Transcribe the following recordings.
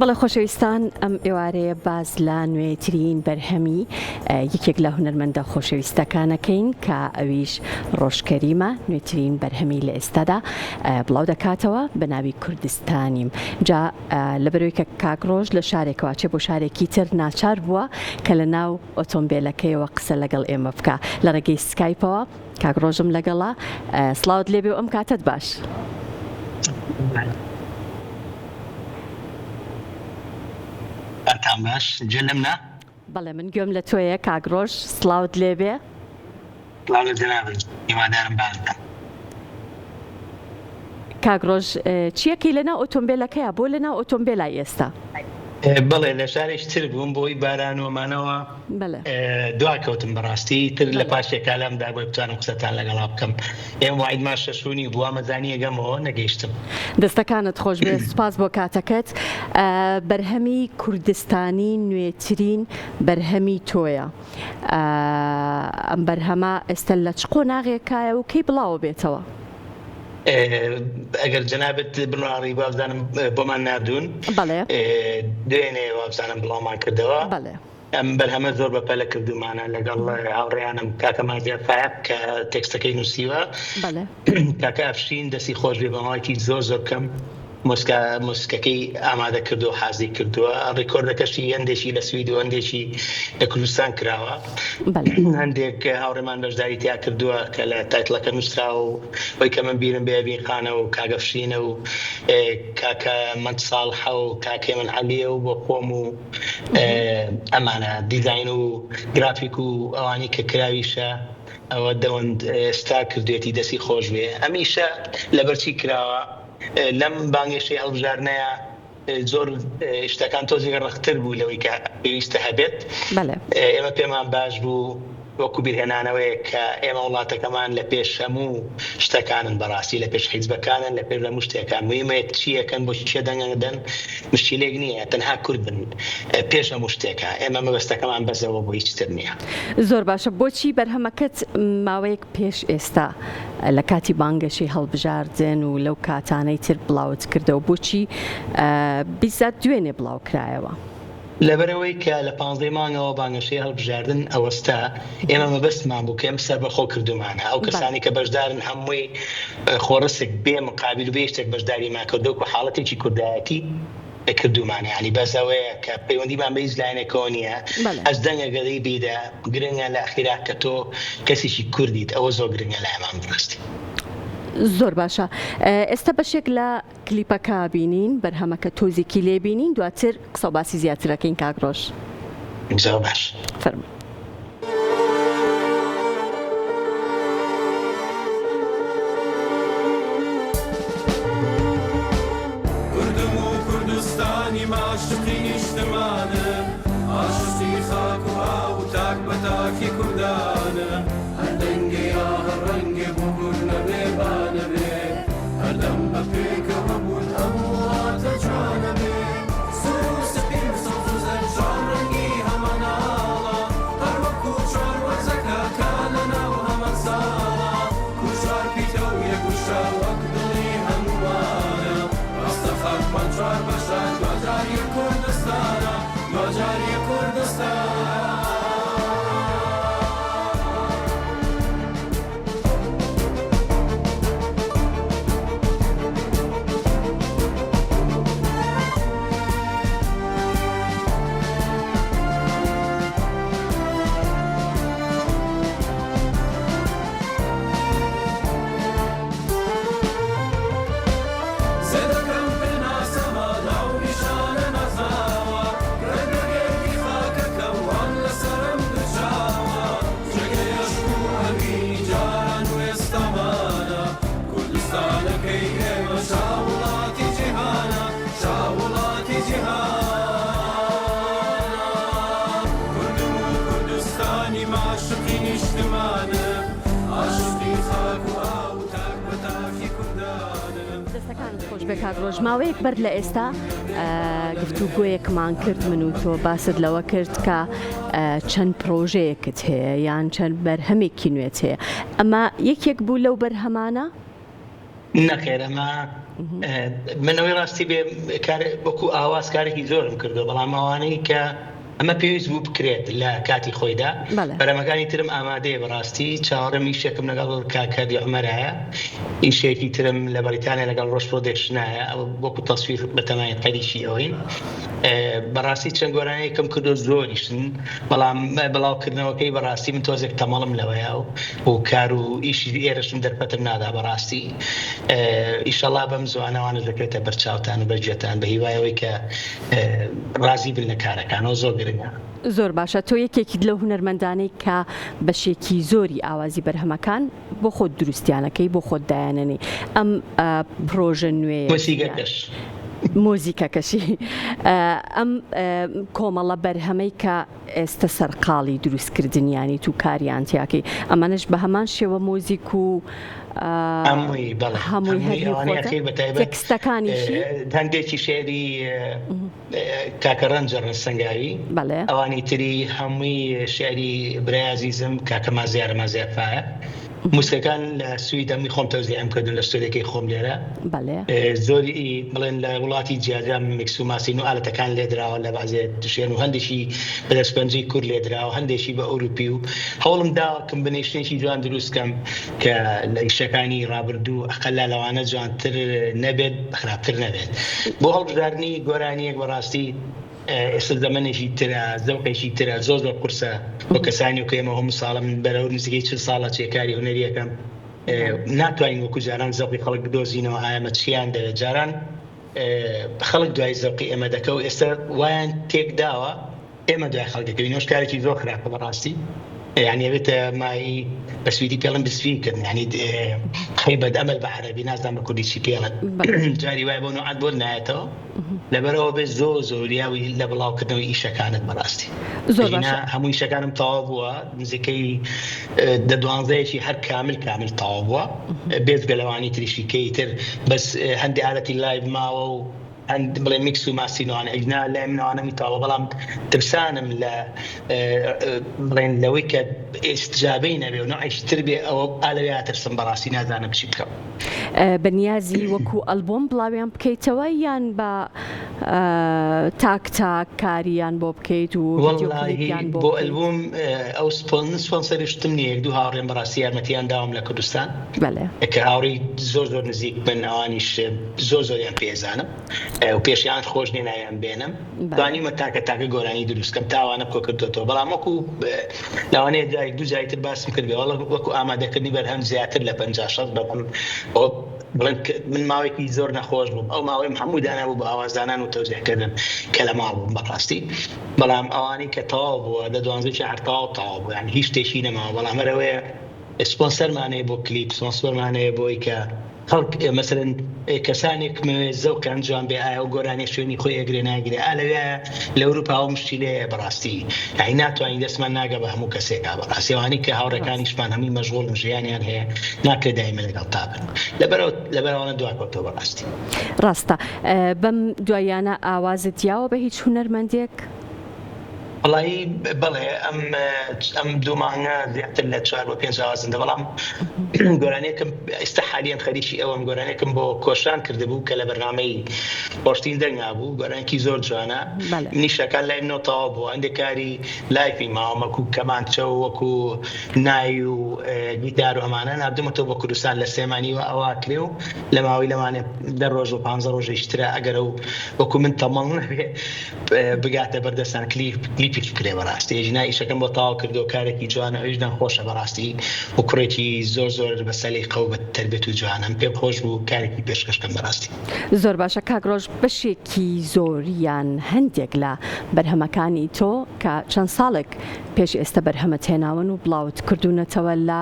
بەڵێ خۆشەویستان ئەم ئێوارەیە باس لە نوێترین بەرهەمی یەکێک لە هونەرمەندە خۆشەویستەکانەکەین کە ئەویش ڕۆژ کەریمە نوێترین بەرهەمی لە ئێستادا بڵاو دەکاتەوە بە ناوی کوردستانیم جا لەبەرەوەی کە کاک ڕۆژ لە شارێکەوە چێ بۆ شارێکی تر ناچار بووە کە لە ناو ئۆتۆمبێلەکەیەوە قسە لەگەڵ ئێمە بکە لە ڕێگەی سکایپەوە کاک ڕۆژم لەگەڵە سڵاوت لێبێ و ئەم کاتەت باش. کاتتان باش جێ لەمنە؟ بەڵێ من گوێم لە تۆیە کاک ڕۆژ سڵاوت لێبێ. سڵاو لە جەنابت هیوادارم باش بن. کاک ڕۆژ چیەکەی لەناو ئۆتۆمبێلەکەیا بۆ لەناو ئۆتۆمبێلای ئێستا؟ بەڵێ لە شارێکی تر بووم بۆی باران و ئەمانەوە دوا کەوتم بەڕاستی تر لە پاش یەکالام دا بۆی بتوانم قسەتان لەگەڵا بکەم ئێمە موعیدمان شەشونی بوو وامەزانی ئەگەمەوە نەگەیشتم. دەستەکانت خۆش بێت سوپاس بۆ کاتەکەت بەرهەمی کوردستانی نوێترین بەرهەمی تۆیە ئەم بەرهەمە ئێستا لە چ قۆناغێکایە و کەی بڵاوە بێتەوە؟ ئەگەر جەنابت بنواڕی وابزانم بۆمان ناردوون بەڵێ دوێنێ وابزانم بڵاومان کردەوە بەڵێ ئەم بەرهەمە زۆر بە پەلە کردومانە لەگەڵ هاوڕێیانم کاکە مازیار فایەق کە تێکستەکەی نووسیوە بەڵێ کاکە ئەفشین دەستی خۆش بێ بە ماوەیەکی زۆر زۆر کەم مۆسکا مۆسکەکەی ئامادە کردووە حازری کردووە ڕیکۆردەکەشی هەندێکی لە سوید و هەندێکی لە کوردستان کراوە هەندێک هاوڕێمان بەشداری تیا کردووە کە لە title ەکە نووسراوە و ئەوی کە من بیرم بێ ئەڤین خانە و کاک ئەفشینە و کاکە مەند ساڵحە و کاک هێمن عەلیە و بۆ خۆم و ئەمانە دیزاین و گرافیک و ئەوانی کە کراویشە ئەوە دەوەند ئێستا کردوێتی دەستی خۆش بێ ئەم ئیشە لەبەرچی کراوە لەم بانگێشەی هەڵبژاردنەیا زۆر شتەکان تۆزێک ڕەقتر بوو لەوەی کە پێویستە هەبێت. ئێمە پێمان باش بوو وەکو بیرهێنانەوەیەک کە ئێمە وڵاتەکەمان لە پێش هەموو شتەکانن بەڕاستی لە پێش حیزبەکانن لە پێش هەموو شتێکان موهیمە چی ئەکەن بۆ کێ دەنگ ئەدەن مشکیلەیەک نییە تەنها کورد بن پێش هەموو شتێکە ئێمە مەبەستەکەمان بەس ئەوە بوو هیچ تر نییە. زۆر باشە بۆچی بەرهەمەکەت ماوەیەک پێش ئێستا لە کاتی بانگەشەی هەڵبژاردن و لەو کاتانەی تر بڵاوت کردەوە بۆچی بیزات دوێنێ بڵاو کرایەوە؟ لەبەرئەوەی کە لە پانزدەی مانگەوە بانگەشەی هەڵبژاردن ئەوەستا، ئێمە مەبەستمان بوو کە ئێمە سەربەخۆ کردوومانە، ئەو کەسانەی کە بەشدارن هەمووی خۆڕسک بێ مقابیل و بێ هیچ شتێک بەشداریمان کردووە وەکو حاڵەتێکی کوردایەتی کردوومانە، یانی بەس ئەوەیە کە پەیوەندیمان بە هیچ لایەنێکەوە نییە، هەست دەنگەکە دەی بیدە، گرنگە لە ئەخیرا کە تۆ کەسێکی کوردیت ئەوە زۆر گرنگە لایمان بەڕاستی. زۆر باشە ئێستا بەشێک لە کلیپەکە بینین بەرهەمەکە تۆزێکی لێ بینین دواتر قسەو باسی زیاتر ئەکەین کاک ڕۆژ. زۆر باش. فەرموو. کوردم و کوردستانیم عاشقی نیشتمانم عاشقی خاک و ئاو و تاک بە تاکی کوردانم هەر دەنگێ یا هەر ڕەنگێ بۆ کورد نەبێ با نەبێ هەردەم بە پێکەوە بوون ئەم وڵاتە جوانە بێ سوور و سپی و سەوز و زەرد چوار ڕەنگی هەمان ئاڵا هەر وەکوو چوار وەرزەکە کە لە ناو هەمان ساڵا کورد چوار پیتە و یەک وشە وەک دڵی هەمووانە ڕاستە خاکمان چوار بەشە دواجار یەک کوردستانە دواجار یەک کوردستانە. زێدەکەم پێناسەمە ناونیشانە نازناوە ڕەنگە گەردی خاکەکەم وان لەسەرم دوچاوە جێگەی عەشق و ئەوینی جاران و ئێستامانە کوردستانەکەی ئێمە شا وڵاتی جیهانە شا وڵاتی جیهانە کوردم و کوردستانیم عاشقی نیشتمانم عاشقی خاک و ئاو و تاک بە تاکی کوردانم. دەستەکانت خۆش بێ کاک ڕۆژ ماوەیەک بەر لە ئێستا گفتوگۆیەکمان کرد من و تۆ باست لەوە کرد کە چەند پرۆژەیەکت هەیە یان چەند بەرهەمێکی نوێت هەیە ئەمە یەکێک بوو لەو بەرهەمانە؟ نەخێر ئەمە. من ئەوەی ڕاستی بێ کار وەکو ئاواز کارێکی زۆرم کردو بەڵام ئەوانەی کە ئەمە پێویست بوو بکرێت لە کاتی خۆیدا بەرەمەکانی ترم ئامادەیە بەڕاستی چاوەڕێم ئیشێکم لەگەڵ کاک هەردی عومەرایە ئیشێکی ترم لە بەریتانیا لەگەڵ ڕۆژ پرۆدێکشنایە ئەوە وەکو تەسویر بەتەمای خەریکی ئەوەین بەڕاستی چەند گۆرانیەکم کردو زۆریشن بەڵام بڵاوکردنەوەکەی بەڕاستی من تۆزێک تەمەڵم لەوەیە و کار و ئیشی ئێرەشم دەرفەتم نادا بەڕاستی ئیشەڵا بەم زوانەوانە دەکرێتە بەرچاوتان و بەرگوێتان بە هیوای ئەوەی کە ڕازی بن لە کارەکانەوە زۆر گرنگە. زۆر باشە تۆ یەکێکیت لەو هونەرمەندانەی کە بەشێکی زۆری ئاوازی بەرهەمەکان بۆ خۆت دروستیانەکەی بۆ خۆت دایانەنێی ئەم پرۆژە نوێیە مۆزیکەکەش مۆزیکەکەشی ئەم کۆمەڵە بەرهەمەی کە ئێستە سەرقاڵی دروستکردنیانیت و کاریان تیاکەی ئەمانەش بە هەمان شێوە مۆزیک و هەمووی بەڵێ هەمووی هەر هی ئەوانەی خۆتە ئەخیر بە تایبەت تێکستەکانیشی هەندێکی شێعری کاکە ڕەنجە ڕەنج سەنگاوی بەڵێ. ئەوانی تری هەمووی شیعری برای ئازیزم کاکە مازیارە مازیار فایەق موسکەکان لە سوید هەمووی خۆم تەوزیعم کردون لە ستۆدیۆکەی خۆم لێرە بەڵێ. زۆری بڵێن لە وڵاتی جیاجیا mix و mastering و ئالەتەکان لێدراوە لە بەعزێ شوێن و هەندێکی بە دەستپەنجەی کورد لێدراوە هەندێکی بە ئەوروپی و هەوڵم داوە combination ێکی جوان دروست کەم کە لە ئیشەکانی ڕابردوو ئەقەلا لەوانە جوانتر نەبێت خراپتر نەبێت بۆ هەڵبژاردنی گۆرانیەک بەڕاستی ئێستا زەمەنێکی ترە زەوقێکی ترە زۆر زۆر قورسە بۆ کەسانی وەکو ئێمە هەموو ساڵە من بەرەو نزیکەی 40 ساڵە چێ کاری هونەریەکەم ناتوانین وەکو جاران زەوقی خەڵک بدۆزینەوە ئایەمە چیان دەوێت جاران خەڵک دوای زەوقی ئێمە دەکە و ئێستا وایان تێکداوە ئێمە دوای خەڵک دەکەوین ئەوش کارێکی زۆر خراپە بەڕاستی یعنی ئەبێتە مای بە سویدی پێڵن besviken یعنی خەیبەت ئەمەل بە عەرەبی نازانم بە کوردی چی پێڵن جاری وای بۆ نوعات بۆت نایەتەوە لەبەرەوە بێ زۆر زۆریاوی لە بڵاوکردنەوەی ئیشەکانت بەڕاستی زۆر باشە هەموو ئیشەکانم تەواو بووە نزیکەی دە دوانزەیەکی هەر کامل کامل تەواو بووە بێجگە لەوانی تریشی کەی تر بەس هەندی ئالەتی live ماوە و هەند بڵێ mix و mastering و ئەوانە ئەگینا لای من ئەوانە میتاوە بەڵام ترسانم لە بڵێن لەوەی کە ئیستجابەی نەبێ و نوعێکی تر بێ ئەوە ئا لەوێ ئەترسم بەڕاستی نازانم چی بکەم. بە نیازی وەکو ئەلبۆم بڵاویان بکەیتەوە یان بە تاک تاک کاریان بۆ بکەیت و ڤیدیۆ وەڵاهی کلیپیان بۆ بۆ بکەیت؟ ئەلبوم ئەو سپۆن من سپۆنسەری شتم نییە یەک دوو هاوڕێم بەڕاستی یارمەتیان داوم لە کوردستان بەلێ. کە هاوڕێی زۆر زۆر نزیک بن ئەوانیش زۆر زۆریان پێ ئەزانم و پێشیان خۆش نیە ناویان بێنم توانیومە تاکە تاکە گۆرانی دروست کەم تا ئەوانە کۆ کردۆتەوە بەڵام وەکو لەوانەیە جارێک دوو جاری تر باسم کردبێ وەڵا وەکو ئامادەکردنی بەرهەم زیاتر لە 50 60 بەرهەم ئەوە بڵێن من ماوەیەکی زۆر نەخۆش بووم ئەو ماوەیم هەموو دانابوو بە ئاوازدانان و تەوزیعکردن کە لە ماڵ بووم بەڕاستی بەڵام ئەوانەی کە تەواو بووە دە دوانزەیەکی هەر تەواو تەواو بوو یانی هیچ شتێکی نەماوە بەڵام هەر ئەوەیە سپۆنسەرمان هەیە بۆ کلیپ سپۆنسۆرمان هەیە بۆی کە خەڵک مەسەلەن کەسانێک مەوێ زەوقیان جوان بێ ئایا ئەو گۆرانیە شوێنی خۆی ئەگرێ ناگرێ ئا لەویایە لە ئەوروپا ئەو مشکیلەیە بەڕاستی یانی ناتوانین دەستمان ناگا بە هەموو کەسێکا بەڕاستی ئەوانەی کە هاوڕێکانیشمان هەمووی مەشغوڵن ژیانیان هەیە ناکرێ دایمە لەگەڵ تا بن لەبەرەوە لەبەرئەوانە دواکەوتوە بەڕاستی. ڕاستە بەم دواییانە ئاوازت یاوە بە هیچ هونەرمەندێک؟ وەڵایی بەڵێ ئەم ئەم دوو مانگە زیاتر لە چوار بۆ پێنج ئاوازم دە بەڵام گۆرانیەکم ئێستا حالیان خەریکی ئەوەم گۆرانیەکم بۆ کۆشان کردبوو کە لە بەرنامەی خۆشترین دەنگا بوو گۆرانیەکی زۆر جوانە منیشەکان لای منەوە تەواو بوو هەندێک کاری live ی ماوە وەکو کەمانچە و وەکو نای و گیتار و ئەمانە ناردومەتەوە بۆ کوردستان لە سلێمانی و ئەوە کرێ و لە ماوەی لەوانێ دە ڕۆژ و پانزە ڕۆژێکی ترە ئەگەر ئەو وەکو من تەمەڵ نەبێ بگاتە بەردەستان کلیپ کلیپیش بکرێ بەڕاستی ئەگینا ئیشەکەم بۆ تەواو کردووە کارێکی جوانە ئەویش دەنگ خۆشە بەڕاستی و کوڕێکی زۆر زۆر بە سەلیقە و بە تەربێت و جوانە من پێم خۆش بوو کارێکی پێشکەش کەم بەڕاستی. زۆر باشە کاک ڕۆژ بەشێکی زۆر یان هەندێک لە بەرهەمەکانی تۆ کە چەند ساڵێک پێش ئێستە بەرهەمت هێناون و بڵاوت کردوونەتەوە لە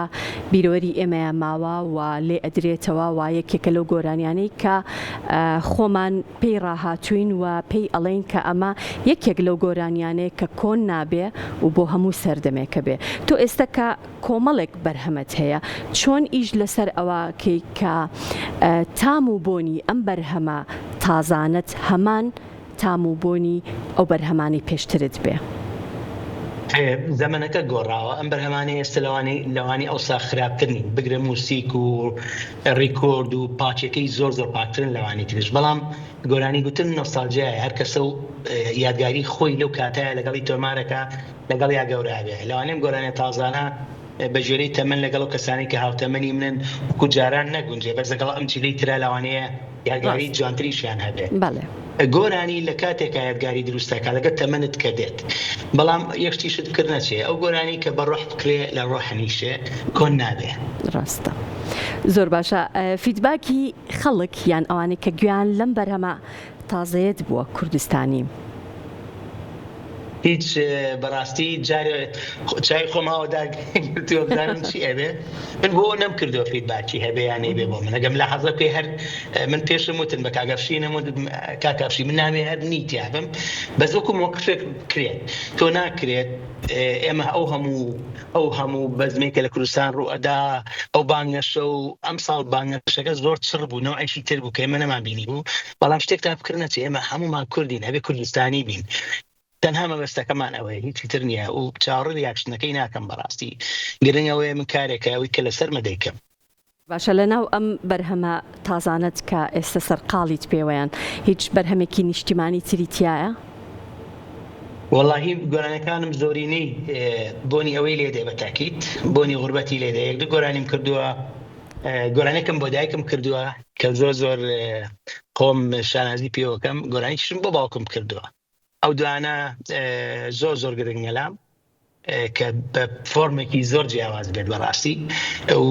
بیرەوەری ئێمەیا ماوە و لێ ئەدرێتەوە و یەکێکە لەو گۆرانیانەی کە خۆمان پێی ڕاهاتووین و پێی ئەڵێین کە ئەمە یەکێک لەو گۆرانیانەیە کە کۆن نابێ و بۆ هەموو سەردەمێکە بێ. تۆ ئێستە کە کۆمەڵێک بەرهەمت هەیە چۆن ئیش لەسەر ئەوە کەی کە تام و بۆنی ئەم بەرهەمە تازانەت هەمان تام و بۆنی ئەو بەرهەمانەی پێشترت بێ؟ زەمەنەکە گۆڕاوە، ئەم بەرهەمانەی ئێستا لەوانەی لەوانی ئەوسا خراپتر نین، بگرە موسیک و ڕیکۆرد و پاکیەکەی زۆر زۆر پاکترن لەوانی تریش، بەڵام گۆرانی گوتن نۆستالجیایە، هەر کەسە و یادگاری خۆی لەو کاتەیە لەگەڵی تۆمارەکە لەگەڵیا گەورە ئەبێ، لەوانەیە ئەم گۆرانیە تازانە بە گوێرەی تەمەن لەگەڵ ئەو کەسانەی کە هاوتەمەنی منن وەکو جاران نەگونجێ، بەس لەگەڵ ئەم جیلەی ترا لەوانەیە یادگاری ڕاستە. جوانتریشیان هەبێ. بەڵێ. گۆرانی لە کاتێکا یادگاری دروست ئەکا لەگەڵ تەمەنت کە دێت بەڵام یەک شتیشت بکر نەچێ ئەو گۆرانی کە بە ڕۆح بکرێ لە ڕۆح نیشێ کۆن نابێ. ڕاستە زۆر باشە feedback ی خەڵک یان ئەوانەی کە گوێیان لەم بەرهەمە تازەیەت بووە کوردستانی. هیچ بەڕاستی جارێ چای خۆم ئاوە داگرتووە بزانم چی ئەبێ من بۆ نەم کردووە feedback ی هەبێ یان نەیبێ بۆ من ئەگەم لە حەزە بکەی هەر من پێشم وتن بە کاک ئەفشینم وت کاک ئەفشین من نامێ هەر نی تیابم بەس وەکو مۆقفێک بکرێت تۆ ناکرێت ئێمە ئەو هەموو ئەو هەموو بەزمەی کە لە کوردستان ڕوو ئەدا ئەو بانگەشە و ئەمساڵ بانگەشەکە زۆر چڕ بوو نەوعێکی تر بوو کە ئێمە نەمان بینی بوو بەڵام شتێک تا بکر نەچێ ئێمە هەموومان کوردین ئەبێ کوردستانی بین تەنها مەبەستەکەمان ئەوەیە هیچی تر نییە و چاوەڕێی reaction ەکەی ناکەم بەڕاستی گرنگ ئەوەیە من کارێکە ئەوەی کە لەسەرمە دەیکەم. باشە لەناو ئەم بەرهەمە تازانەت کە ئێستە سەرقاڵیت پێوەیان هیچ بەرهەمێکی نیشتیمانی تری تیایە؟ وەڵاهی گۆرانیەکانم زۆرینەی بۆنی ئەوەی لێ دێ بە تاکید بۆنی غوربەتی لێ دێ یەک دوو گۆرانیم کردووە گۆرانێکم بۆ دایکم کردووە کە زۆر زۆر خۆم شانازی پێوەکەم گۆرانیشم بۆ باوکم کردووە ئەو دوانە زۆر زۆر گرنگە لام کە بە فۆرمێکی زۆر جیاواز بێت بەڕاستی و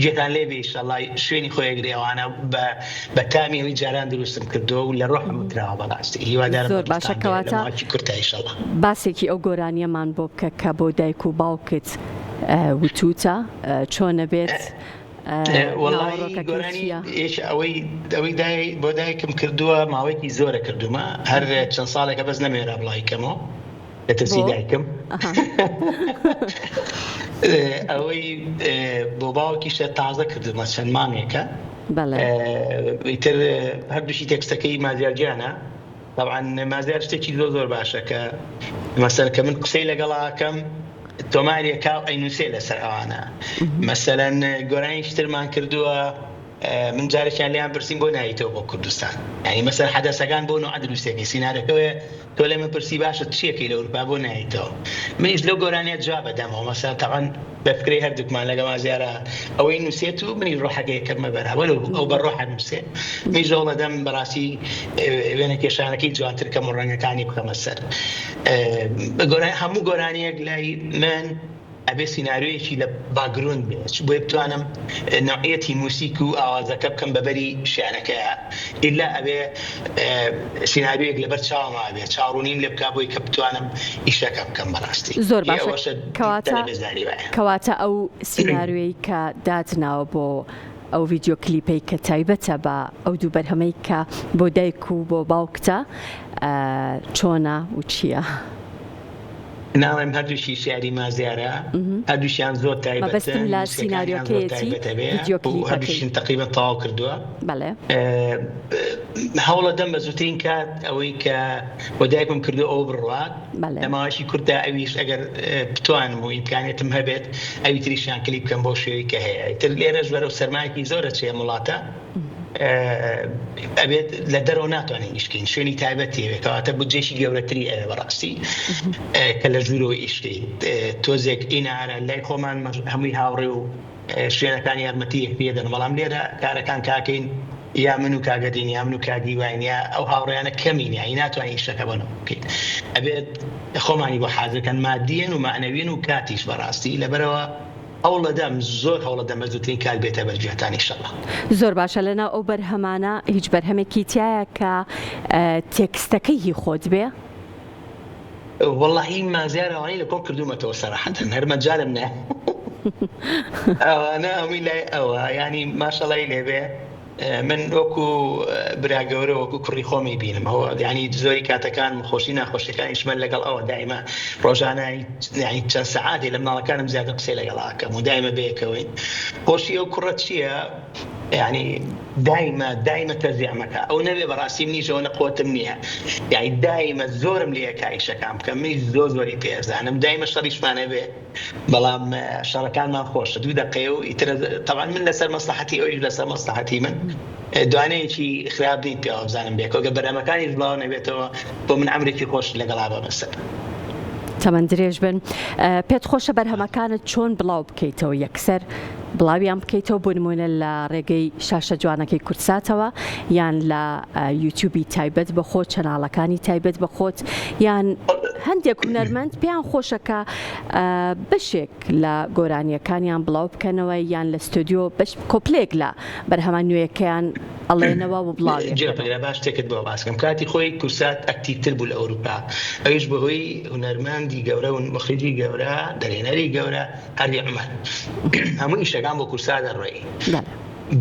گوێتان لێ بێ ئیشەڵای شوێنی خۆیەگرێ ئەوانە بە تامی ئەوی جاران دروستم کردووە و لە ڕۆحم وتراوە بەڕاستی هیوادارم زۆر باشە بەدڵتان بێ لە کەواتە ماوەیەکی کورتا ئیشەڵا. باسێکی ئەو گۆرانیەمان بۆ بکە کە بۆ دایک و باوکت وتوتە چۆنە بێت وەڵایی ناوەڕۆکەکەی گۆرانی چییە؟ یەک ئەوەی ئەوەی دای بۆ دایکم کردووە ماوەیەکی زۆرە کردوومە هەر چەند ساڵێکە بەس نەمێرا بڵاوی کەمەوە لە ترسی بۆ؟ دایکم ئەها. ئەوەی بۆ باوکیشە تازە کردوومە چەند مانگێکە بەڵێ. ئیتر هەردووکی تێکستەکەی مازیار گیانە تەبعەن مازیار شتێکی زۆر زۆر باشە کە مەسەلەن کە من قسەی لەگەڵا ئەکەم تۆماری ئەکا و ئەینوسێ لەسەر ئەوانە مەسەلەن گۆرانیش ترمان کردووە من جارێکیان لێیان پرسیم بۆ نایتەوە بۆ کوردستان یعنی مەسەر حەدەسەکان بۆ نوع دروستێکی سینارەکەوەیە تۆ لێ من پرسی باشە چیەکەی لە ئەوروپا بۆ نایتەوە منیش لەو گۆرانیە جواب ئەدەمەوە مەسەلەن تەبعەن بە فکرەی هەردووکمان لەگەڵ مازیارا ئەوەی نووسێت و منیش ڕۆحەکەی کردمە بەرامبەر و ئەو بە ڕۆح ئەنووسێ منیش هەوڵ ئەدەم بەڕاستی وێنەکێشانەکەی جوانتر کەم و ڕەنگەکانی بخەمە سەر هەموو گۆرانیەک لای من ئەبێ سیناریۆیەکی لە background بێ بۆیە بتوانم نوعیەتی موسیک و ئاوازەکە بکەم بە بەری شیعرەکەیا ئیلا ئەبێ سیناریۆیەک لەبەر چاوما بێ چاوڕوونیم لێ بکا بۆی کە بتوانم ئیشەکە بکەم بەڕاستی زۆر هی باشە ئەوەشە کەواتە دەنە بێزاری وایە. کەواتە ئەو سیناریۆی کە داتناوە بۆ ئەو ڤیدیۆ کلیپەی کە تایبەتە بە ئەو دوو بەرهەمەی کە بۆ دایک و بۆ باوکتە چۆنە و چییە؟ ناڵێم هەردووکی شیعری مازیارە هەردووکیان زۆر تایبەتن مەبەستم لە موسیقیەکانیان زۆر سیناریۆکەیەتی تایبەتە بێ ڤیدیۆ و کلیپەکەی. هەردووکیشم تەقریبەن تەواو کردووە بەڵێ. هەوڵەدەم بە زووترین کات ئەوەی کە بۆ دایکم کردووە ئەوە بڕوات بەڵێ. لە ماوەیەکی کورتدا ئەویش ئەگەر بتوانم و ئیمکانیەتم هەبێت ئەوی تریشیان کلیپ بکەم بەو شێوەی کە هەیە ئیتر لێرەش بەرەو سەرمایەکی زۆر ئەچێ ئەم وڵاتە ئەبێت لە دەرەوە ناتوانین ئیش بکەین شوێنی تایبەتی ئەوێ کەواتە بودجەیەکی گەورەتری ئەوێ بەڕاستی کە لە ژوورەوە ئیش بکەیت تۆزێک ئینارە لای خۆمان هەمووی هاوڕێ و شوێنەکان یارمەتی یەکتری دەن بەڵام لێرە کارەکان کاکەین یا من و کاگەدین یا من و کاگیواین یا ئەو هاوڕێیانە کەمین یانی ناتوانین ئیشەکە بۆ بکەین ئەبێت خۆمانی بۆ حازرکەن مادیەن و مەعنەویەن و کاتیش بەڕاستی لەبەرەوە هەوڵەدەم زۆر هەوڵەدەم بە زووترین کات بێتە بەر گوێتان ئیشەڵا. زۆر باشە لەناو ئەو بەرهەمانە هیچ بەرهەمێکی تیایە کە تێکستەکەی هی خۆت بێ؟ وەڵاهی مازیار ئەوانەی لە کۆڵ کردوومەتەوە سەراحەتەن هەر مەجالم نایە ئەوانە هەمووی لای ئەوە یانی ماشەڵای لێبێ من وەکو برا گەورە وەکو کوڕی خۆمی بینم ئەوە یانی زۆری کاتەکان خۆشی ناخۆشیەکانیش من لەگەڵ ئەوە دایمە ڕۆژانە یانی چەند سەعاتێ لە مناڵەکانم زیاتر قسەی لەگەڵ ئەکەم و دایمە بەیەکەوەین خۆشی ئەو کوڕە چییە یانی. دایمە دایمە تەزیعمەکە ئەو نەبێ بەڕاستی منیش ئەوەنە قوتم نییە یعنی دایمە زۆرم لێ ئەکا ئیشەکان بکەم منیش زۆر زۆری پێ ئەزانم دایمە شەڕیشمان هەبێ بەڵام شەڕەکانمان خۆشە دوو دەقەیە و ئیتر تەبعەن من لەسەر مەسڵەحەتی ئەویش لەسەر مەسڵەحەتی من دوانەیەکی خراپ نین پێوە بزانم بێکەوە گە بەرهەمەکانیش بڵاو نەبێتەوە بۆ من عەمرێکی خۆش لەگەڵا بە بەسەر. تەمەن درێژ بن. پێت خۆشە بەرهەمەکانت چۆن بڵاو بکەیتەوە یەکسەر بڵاویان بکەیتەوە بۆ نمونە لە ڕێگەی شاشە جوانەکەی کوردساتەوە یان لە یوتیوبی تایبەت بە خۆت چەناڵەکانی تایبەت بە خۆت یان هەندێک هونەرمەند پێیان خۆشە کە بەشێک لە گۆرانیەکانیان بڵاو بکەنەوە یان لە ستۆدیۆ بەش کۆپلێک لە بەرهەمە نوێیەکەیان ئەڵێنەوە و بڵاوی جێ پگرە با شتێکت بۆ باس کەم کاتی خۆی کورسات ئەکتیڤتر بوو لە ئەوروپا ئەویش بەهۆی هونەرمەندی گەورە و مخرجی گەورە دەرهێنەری گەورە هەردی عومەر هەموو ئیشەکان بۆ کورسات دەڕۆی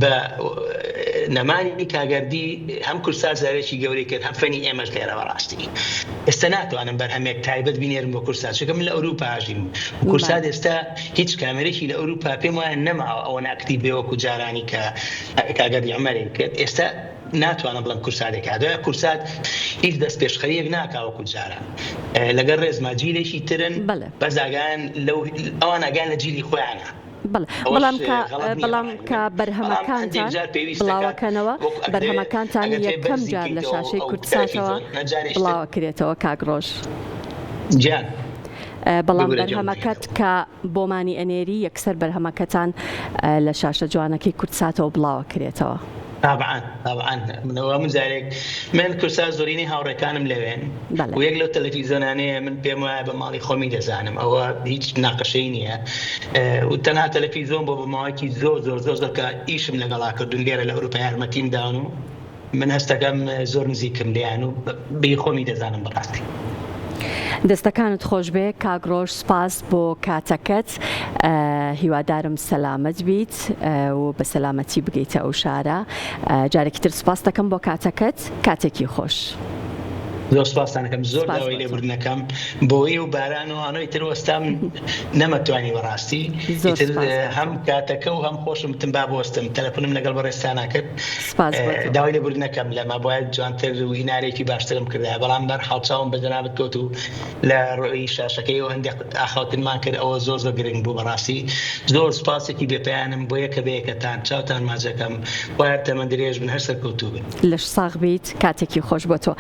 بە نەمانی کاگەردی هەم کورسات زارێکی گەورەی کرد هەم فەنی ئێمەش لێرە بەڕاستی ئێستا ناتوانم بەرهەمێک تایبەت بینێرم بۆ کورسات چونکە من لە ئەوروپا ئەژیم کورسات ئێستا هیچ کامێرێکی لە ئەوروپا پێم وایە نەماوە ئەوەنە ئەکتیڤ بێ وەکو جارانی کە کاگەردی عومەرێک کرد ئێستا ناتوانم بڵێم کورساتێک هاتووە کورسات هیچ دەست پێشخەریەک ناکا وەکو جاران لەگەڵ ڕێزما جیلێکی ترن بەس ئاگایان لەو ئەوان ئاگایان لە جیلی خۆیانە. بەڵێ بەڵام کە بەڵام کە بەرهەمەکانتان بڵاوەکەنەوە بەرهەمەکانتان یەکەم جار لە شاشەی کوردساتەوە بڵاوەکرێتەوە کاک ڕۆژ. گیان. بەڵام بەرهەمەکەت کە بۆمانی ئەنێری یەکسەر بەرهەمەکەتان لە شاشە جوانەکەی کوردساتەوە بڵاوەکرێتەوە. تابعا تابعا من ئەوە هەموو جارێک من کورسا زۆرینەی هاوڕێکانم لەوێن و یەک لەو تەلەفیزۆنانەیە من پێم وایە بە ماڵی خۆمی دەزانم ئەوە هیچ ناقەشەی نییە و تەنها تەلەفیزۆن بۆ بە ماوەیەکی زۆر زۆر زۆر زۆر کە ئیشم لەگەڵا کردوون لێرە لە ئەوروپا یارمەتیم داون و من هەستەکەم زۆر نزیکم لێیان و بی خۆمی دەزانم بەڕاستی. دەستەکانت خۆشبێ کاک ڕۆژ سوپاس بۆ کاتەکەت هیوادارم سەلامەت بیت و بە سەلامەتی بگەیتە ئەو شارە جارێکی تر سوپاست دەکەم بۆ کاتەکەت کاتێکی خۆش. زۆر سوپاستان ئەکەم زۆر داوای لێبوردنەکەم بۆی و باران و ئانۆی تر وەستام نەمەتوانی بەڕاستی ئیتر هەم کاتەکە و هەم خۆشم وتم با بوەستم تەلەفونم لەگەڵ بەڕێزتانا کرد داوای لێبوردنەکەم لەمە بایە جوانتر و هینارێکی باشترم کردایە بەڵام بەرحاڵ چاوم بە جەنابت کەوت و لە ڕووی شاشەکەیەوە هەندێک ئاخاوتنمان کرد ئەوە زۆر زۆر گرنگ بوو بەڕاستی زۆر سوپاسێکی بێپایانم بۆ یەکە بە یەکەتان چاوتان ماچەکەم خوایە تەمەن درێژ بن هەر سەرکەوتوو بن. لەش ساغ بیت کاتێکی خۆش بۆ تۆ.